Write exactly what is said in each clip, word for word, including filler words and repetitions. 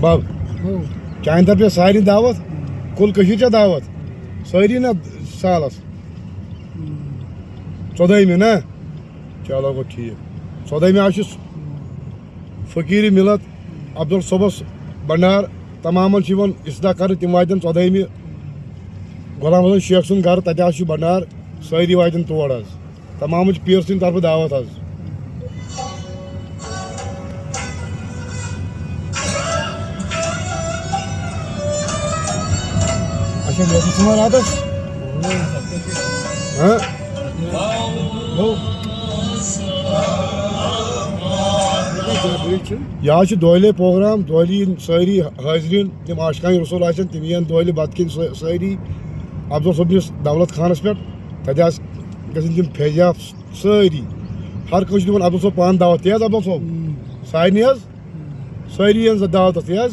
بب، ہو۔ چانہِ طرفہٕ سارنٕے دعوت؟ کُل کٔشیٖر چھا دعوت؟ سٲری نا سالس؟ ژۄدٲہمہِ نا؟ چلو گوٚو ٹھیٖک۔ ژۄدٲہمہِ آسہِ فقیٖر مِلت عبدال صٲبس بنڈار، تمامن چھِ یِوان استدعا کرنہٕ، تِم واتن ژۄدٲہمہِ۔ غلام حسن شیخ سُنٛد گرٕ، تتہِ حظ چھُ بنڈار، سٲری واتن تور حظ۔ تمامن چھِ پیٖر سٕنٛدِ طرفہٕ دعوت حظ۔ اچھا، مےٚ اوس نہٕ ژھٕنان راتس۔ ہاں؟ یہِ حظ چھُ دۄہلے پروگرام، دۄہلہِ یِن سٲری حٲضریٖن، تِم عاشقان رسول آسن، تِم یِن دۄہلہِ بتہٕ کھٮ۪ن سٲ-، سٲری۔ عبدال صٲبنِس دولت خانس پٮ۪ٹھ، تتہِ حظ گژھن تِم فیض یاب سٲری۔ ہر کٲنٛسہِ چھُ دِوان عبدال صٲب پانہٕ دعوت، تی حظ عبدال صٲب؟ سارنٕے حظ؟ سٲری یِن زٕ دعوتس، تی حظ؟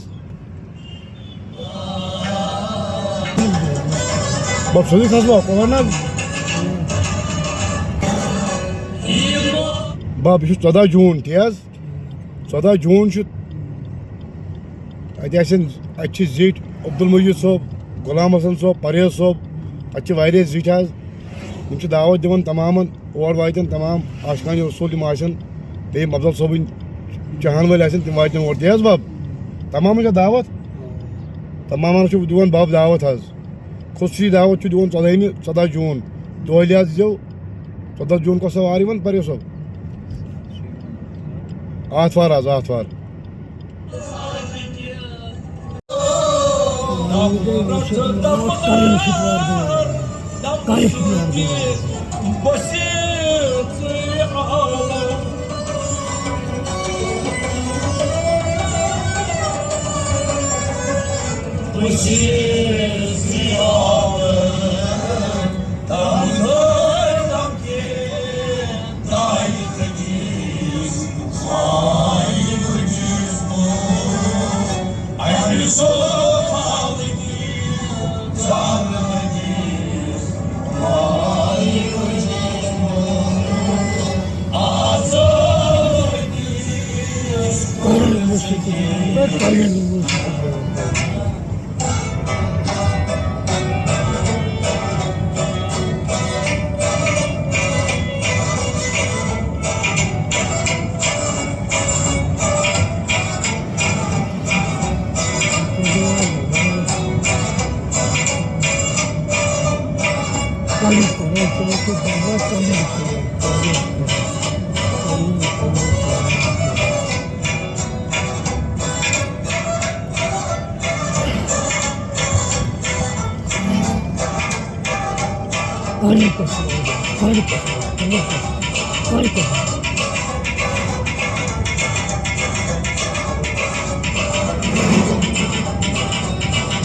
بب، سیوٚدُے کھسوا، کۄکر ناگ؟ بب، یہِ چھُ ژۄداہ جوٗن، تی حظ؟ ژۄداہ جوٗن چھُ۔ اَتہِ آسن، اَتہِ چھِ زِٹھۍ عبدالمجیٖد صٲب، غلام حسن صٲب، پرویز صٲب، اَتہِ چھِ واریاہ زِٹھۍ حظ۔ یِم چھِ دعوت دِوان تمامن، اور واتن تمام عاشقان رسول یِم آسن، بیٚیہِ یِم افضل صٲبٕنۍ چاہن وٲلۍ آسن، تِم واتن اور۔ تی حظ بب؟ تمامن چھا دعوت؟ تمامن چھُ دِوان بب دعوت حظ۔ خصوٗصی دعوت چھُ دِوان ژۄدٲہمہِ، ژۄداہ جوٗن۔ دۄہلہِ حظ ییٖزیو۔ ژۄداہ جوٗن کۄس سا وار یِوان، پرویز صٲب؟ آتھوار حظ، آتھوار۔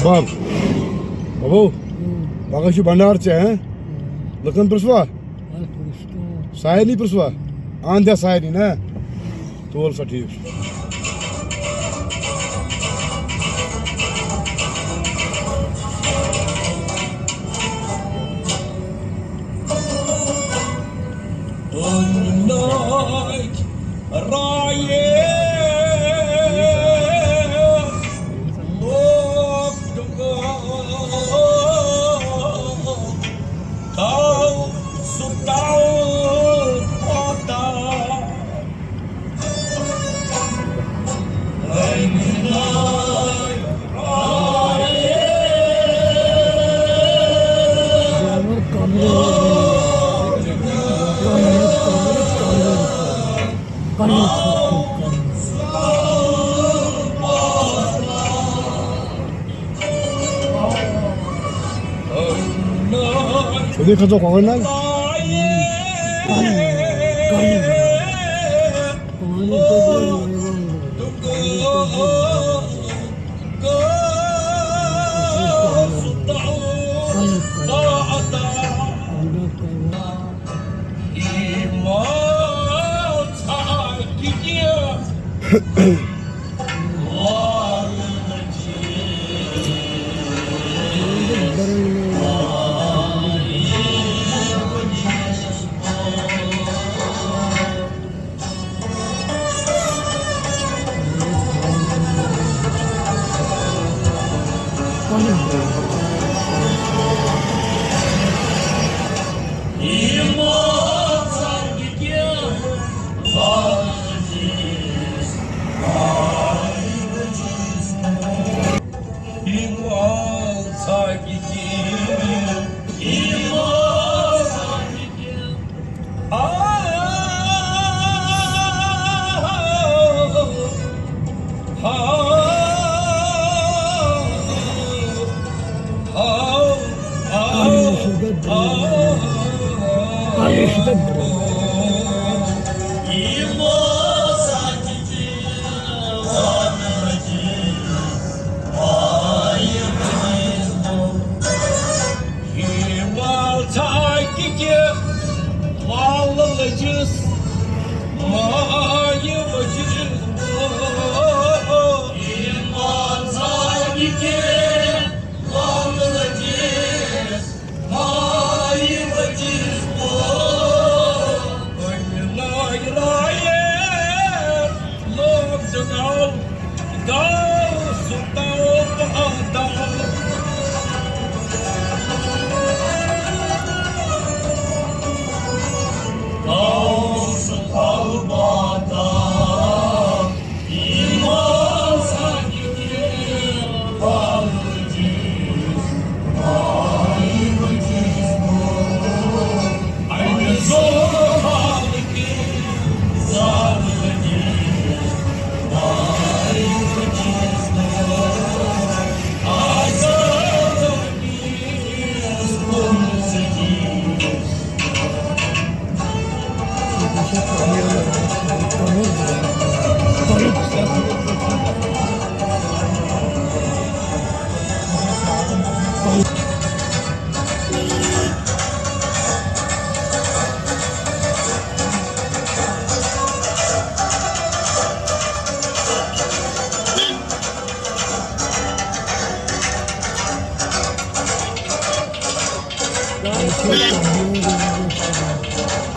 بب، ببو، پگاہ چھُ بنڈار ژےٚ، ہہ؟ لُکن پرٛژھوا؟ سارنٕے پرٛژھوا؟ اہن دِ سارنٕے نا؟ تول سا، ٹھیٖک چھُ۔ سیوٚدُے کھسو کۄکر ناگ۔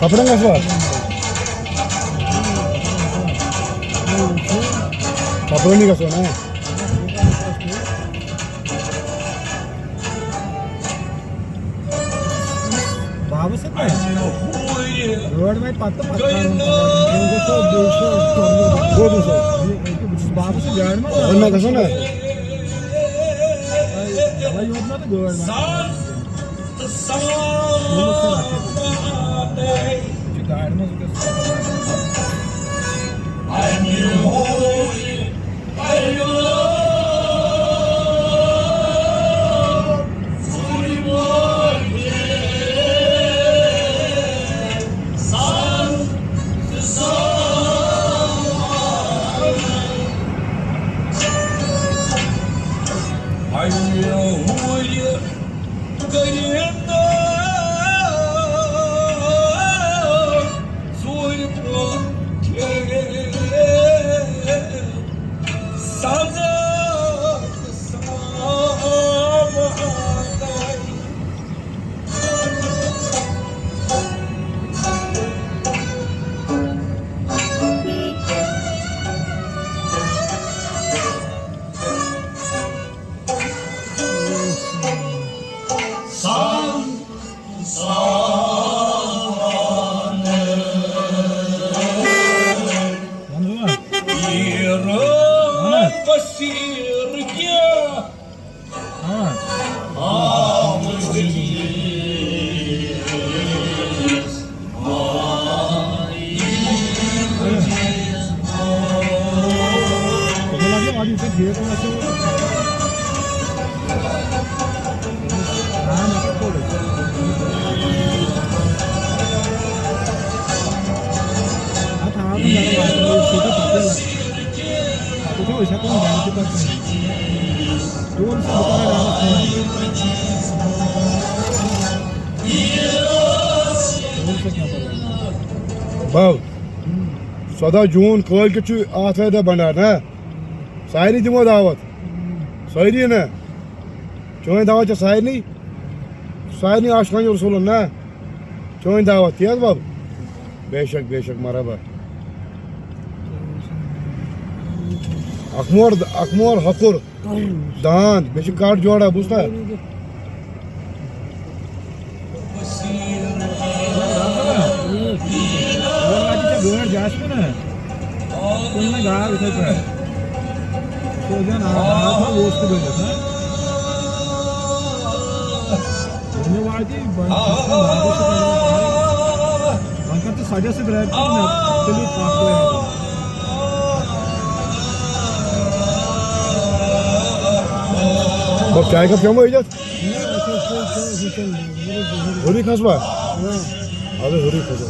کپرن گژھو؟ کپرن گژھو نا؟ بابس سۭتۍ ما؟ گٲڑۍ واتہِ پتہٕ، پتہٕ کھالُن تِمن۔ تِم گژھو بیٚیہِ سُہ کوٚت گژھو؟ یہِ، یہِ، بہٕ چھُس بابس سۭتۍ گاڑِ منٛز۔ وۄنۍ ما گژھو نا؟ دَوَے یوت ما تہٕ گٲڑۍ واتہِ۔ یہِ چھُ گاڑِ منٛز وٕنکیٚس۔ بَو، ژۄداہ جوٗن کٲلۍ کٮ۪تھ چھُ آتھوارِ دۄہ بنڈار، نا؟ سارنٕے دِمو دعوت۔ سٲری نا؟ چٲنۍ دعوت چھےٚ سارنٕے؟ سارنٕے عاشقان رسولن نا؟ چٲنۍ دعوت، تی حظ بَب؟ بے شک، بے شک، مرحبا۔ اکھ مور، اکھ مور ہۄکھُر داند، مےٚ چھُ کَٹھ جوڑا، بوٗزتھا؟ اور واتہِ ژےٚ گٲڑۍ جاسمین نا؟ کُنہِ نہ گاو یِتھَے پٲٹھۍ۔ سوزن آب، آب ما اوس تہٕ بٔنِتھ، ہا؟ وۄنۍ واتہِ، وۄنۍ چھُس نہٕ باغس سۭتۍ وۄنۍ کَرٕ ژٕ سۄ جا سۭتۍ رٲبطہٕ تہٕ مےٚ تُلِو پَتھ وۄنۍ۔ گۄڈٕ چایہِ کپ چٮ۪مو ییٚتٮ۪تھ؟ ہیوٚرُے کھسوا؟ اَدٕ ہیوٚرُے کھسو۔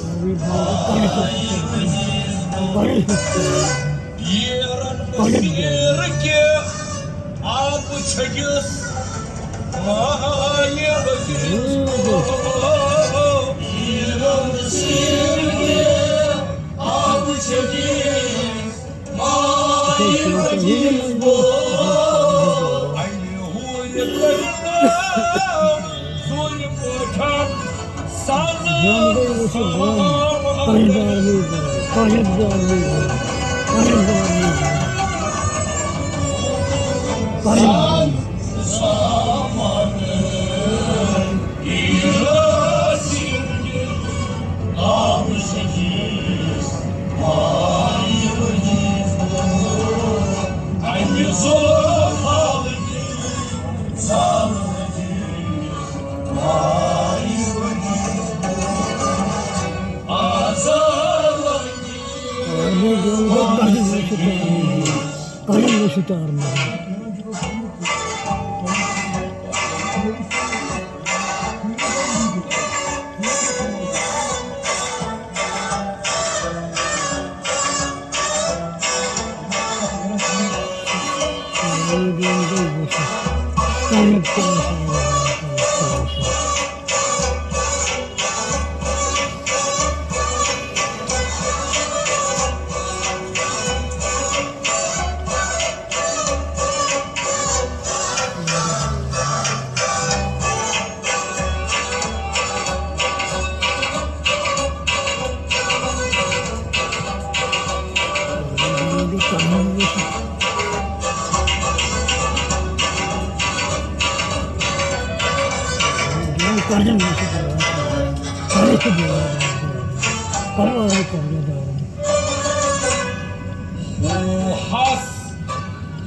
ہُہ ہس،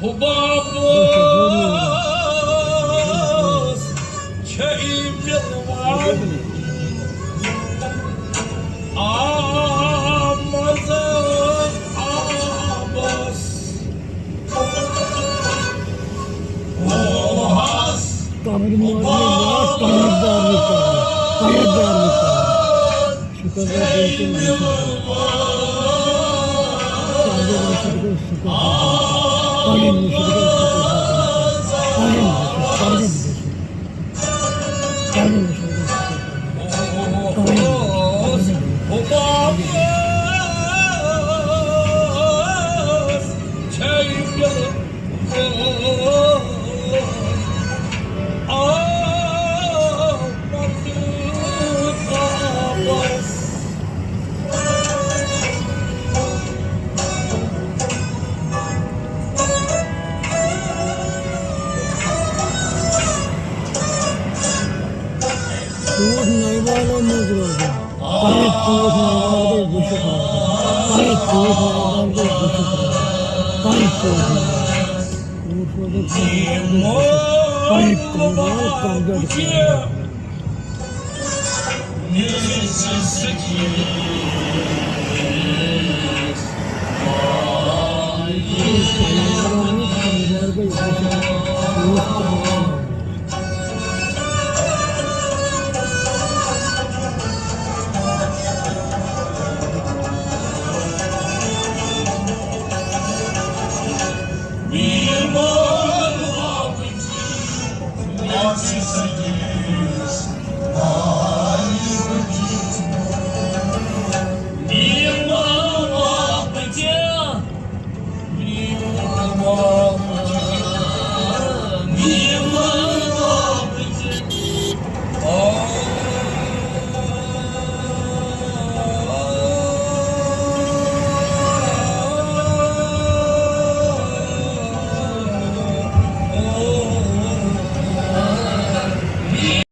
ہُہ بابس چھے مِلوان آمز آبس۔ ہُہ ہس، قبر مارنے واس، قبر دار نے قبر، قبر دار نے قبر۔ شکر ہے بالکل نہیں۔ قبر مشرق، شکر ہے۔ قبر مشرق، شکر ہے۔ قبر مشرق، قبر مشرق۔ قبر مشرق، شکر ہے۔ قبر مشرق، قبر مشرق۔ ژوٗنٛٹھۍ نَیہِ والو منٛز روزان۔ پَنٕنۍ ژوٗنٛٹھۍ نَیہِ وال گٔے وٕچھِتھ روزان۔ پَنٕنۍ ژوٗنٛٹھۍ نَیہِ وال گٔے وٕچھِتھ روزان۔ پَنٕنۍ ژوٗنٛٹھۍ نَیہِ وال۔ ژوٗنٛٹھۍ روزان پَنٕنۍ وال گٔے وٕچھِتھ۔ پَنٕنۍ کَمہِ وال کَمہِ گرِ چھِ روزان۔